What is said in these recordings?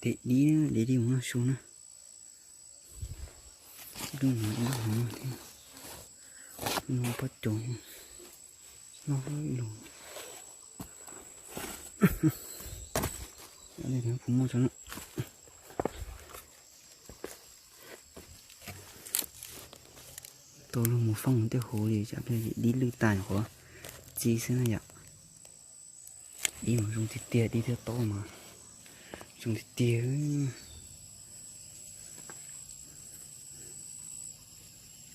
Dej dib, dej dib mus noj su na. Ib lub no, ib lub no thiab. Ib lub pob coos, noj ib lub. Puas muaj tso na. Tau luag mus foob tej huv li tsam dib lwj tas nyuam qhuav txi xwb na yom. Dib mas zoo tiag tiag, dib thiab taub mas zoo tiag tiag.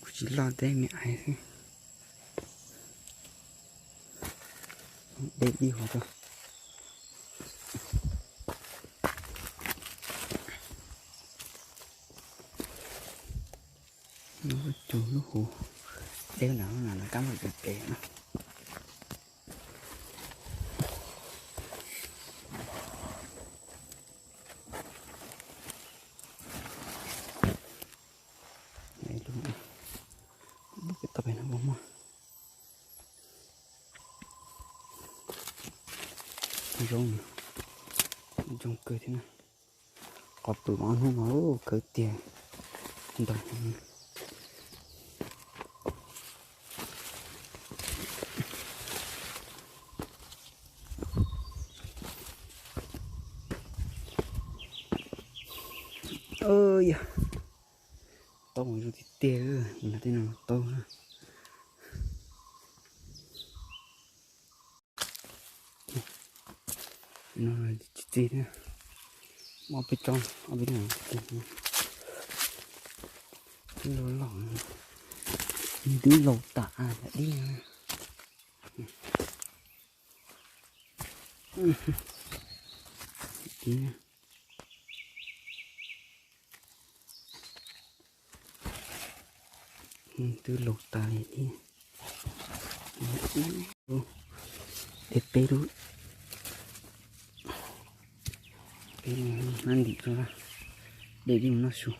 Kuv tsis loj teb me ais xwb. Dej dib hov tso. Cug lub huv deb nram no, kab mus pem pem no. Lub pem toj pem no puas muaj zoo, zoo kawg thiab na. Qhov pwm mas ob hnub mas kawg tiag ntag. Yog, taub mas zoo tiag tiag, tej no taub na. No tsis txi thiab. Ob peb tsob, ob peb no tsis txi. Twb loj loj, twb laus tas dib. Twb laus tas li thiab. Dej peb lub, peb lub hnab ntim rau, dej dib mus noj su.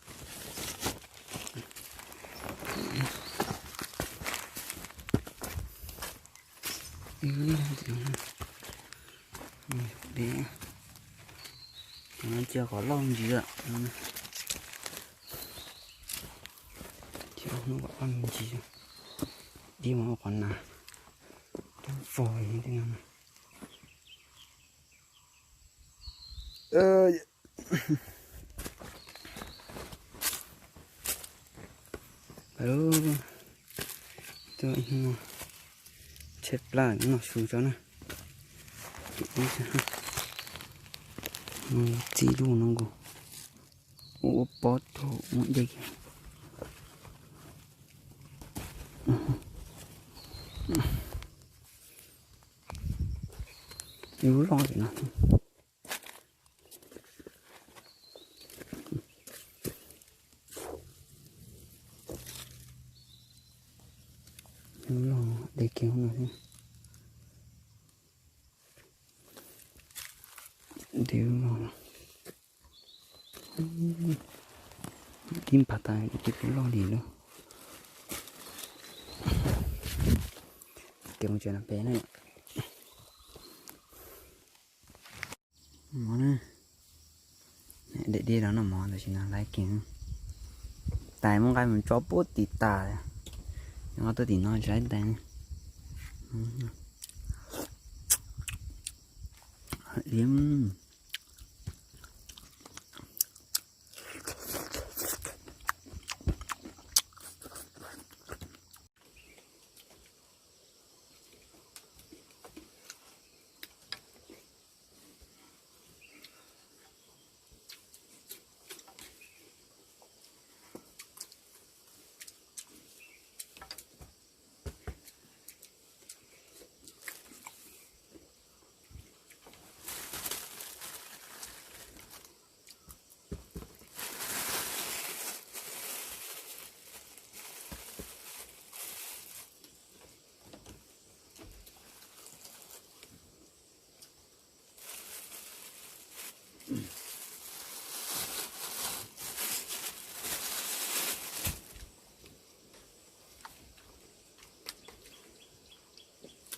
Dej, cov no cia kom loj ntsis lawm. Cia hnub kom loj ntsis, dib mus ua qhov nas, tub fog li tej no. Tuaj ib hnub no tshaib plab noj su tso na. Ib sab no txi lub no nkaus, ua pob rau muaj dej kiag. Ib lub loj li no. Lub loj deb kiag no thiab. Deb loj, dib npag tas deb loj li lawm. Ces mus tsev no pem na. Mov na, dej deb los noj mov tam sim no laiv kiag. Tais muab nqaij mus tso puag tim tas, nyob tuaj tim no tsis laiv tais. Liam.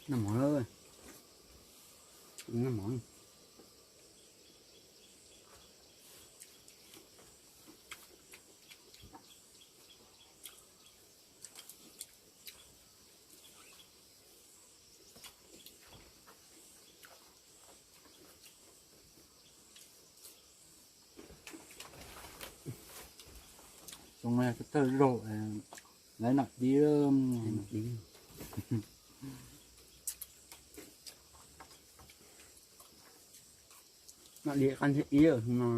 Noj mov, noj mov. Thawj zaug lawv nam dib. Nam dib qab thib ib no.